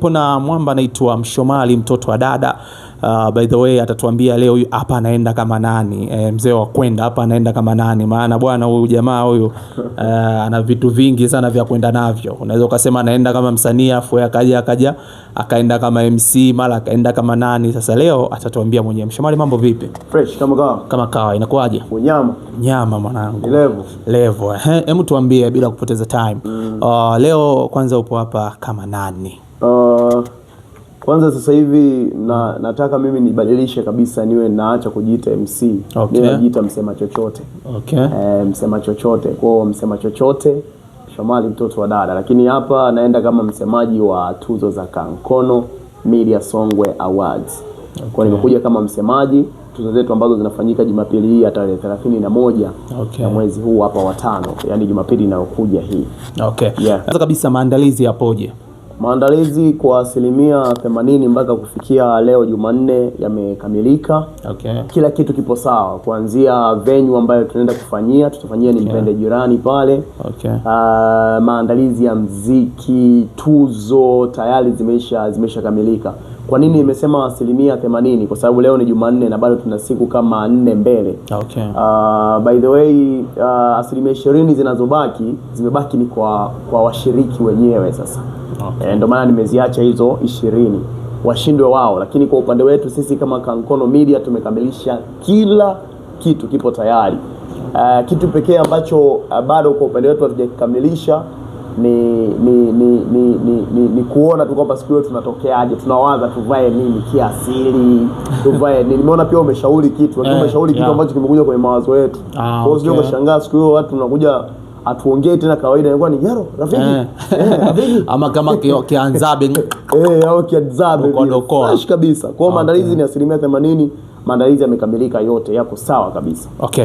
Kuna mwamba anaitwa Mshomali mtoto wa dada. By the way atatuambia leo huyu hapa anaenda kama nani, mzee wa kwenda hapa anaenda kama nani, maana bwana huyu jamaa huyu ana vitu vingi sana vya kwenda navyo. Unaweza ukasema anaenda kama msanii afu akaja akaenda kama MC, mara akaenda kama nani. Sasa leo atatuambia mwenyewe. Mshomali, mambo vipi? Fresh kama kawa. Kama kawa, inakuwaje? Unyama. Nyama mwanangu. Levo. Levo. Hebu tuambie bila kupoteza time. Leo kwanza upo hapa kama nani? Kwanza sasa hivi nataka mimi nibadilishe kabisa, niwe naacha kujiita MC. Okay. Niwe najiita msema chochote. Okay. Msema chochote. Kwa msema chochote Shomali mtoto wa dada, lakini hapa naenda kama msemaji wa tuzo za Kankono Media Songwe Awards. Okay. Kwa nimekuja kama msemaji tuzo zetu ambazo zinafanyika Jumapili hii ya tarehe 31 Okay. ya mwezi huu hapa wa 5, yani Jumapili inayokuja hii. Okay. Yeah. Kwanza kabisa maandalizi yapoje? Maandalizi kwa 80% mpaka kufikia leo Jumanne yamekamilika. Okay. Kila kitu kipo sawa, kuanzia venue ambayo tunaenda kufanyia, tutafanyia ni Mpende jirani pale. Okay. Maandalizi ya mziki, tuzo tayari zimeshakamilika. Kwa nini nimesema 80%? Kwa sababu leo ni Jumanne na bado tuna siku kama 4 mbele. Okay. By the way, 20% zinazobaki zimebaki ni kwa washiriki wenyewe sasa. Okay. Ndio maana nimeziacha hizo 20 washindwe wao, lakini kwa upande wetu sisi kama Kankono Media tumekamilisha kila kitu, kipo tayari. Kitu pekee ambacho bado kwa upande wetu hatujakikamilisha ni kuona tu kwamba siku hiyo tunatokeaje, tunawaza tuvae nini kiasili, tuvae nini. Nimeona pia umeshauri kitu, lakini umeshauri kitu ambacho kimekuja kwenye mawazo yetu. Kwa hiyo sio kushangaa siku hiyo watu tunakuja atuongee tena kawaida, inakuwa ni yaro rafiki. Rafiki. Ama kama kianzabe au kianzabe Dokoa. Fresh kabisa. Kwa hiyo maandalizi ni 80%, maandalizi yamekamilika yote, yako sawa kabisa. Okay.